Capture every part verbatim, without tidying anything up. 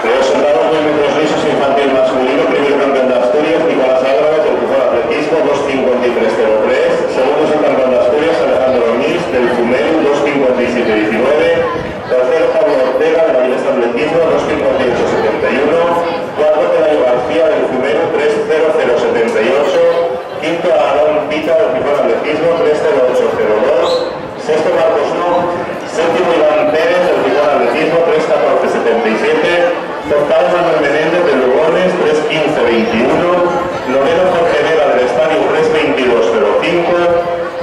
Presentamos nuestros rizos infantil masculino, primer campeón de Asturias, Nicolás Álvarez, del Fumero Atletismo, dos cincuenta y tres cero tres. Segundo es el campeón de Asturias, Alejandro Orniz, del Fumero, dos cincuenta y siete diecinueve. Tercero, Pablo Ortega, de la Vilesa Atletismo, dos cincuenta y ocho setenta y uno. Cuarto, Pelayo García, del Fumero, tres cero cero setenta y ocho. Quinto, Aarón Pita, del Fumero Atletismo, tres cero ocho cero dos. Sexto, Marcos López. Séptimo, Iván Pérez, del Fumero Atletismo, tres catorce setenta y siete. Octavo, Manuel Menéndez, de Lugones, tres quince veintiuno. Noveno, Jorge Vega, del Estadio, tres veintidós cero cinco.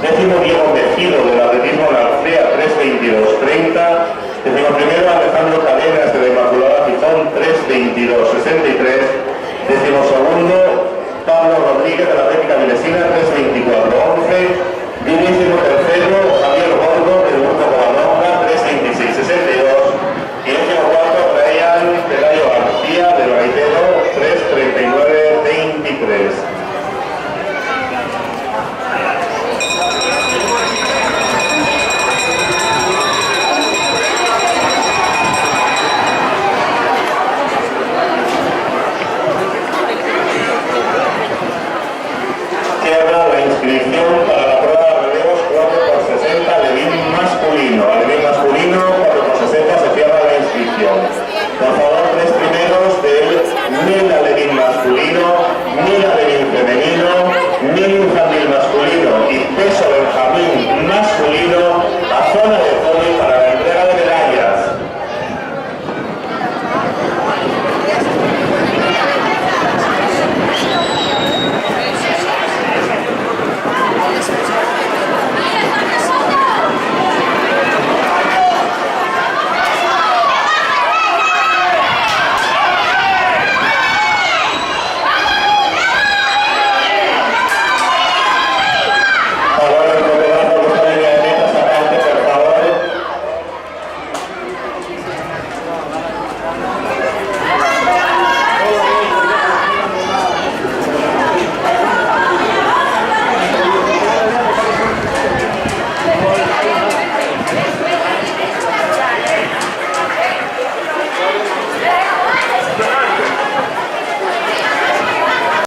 Décimo, Diego Tejido, del Atletismo Narcea, tres veintidós treinta. Decimoprimero, Alejandro Cadenas, de la Inmaculada Gijón, tres veintidós sesenta y tres. Decimosegundo, Pablo Rodríguez, de la Atlética Vilesina, tres veinticuatro once. Vigésimo tercero,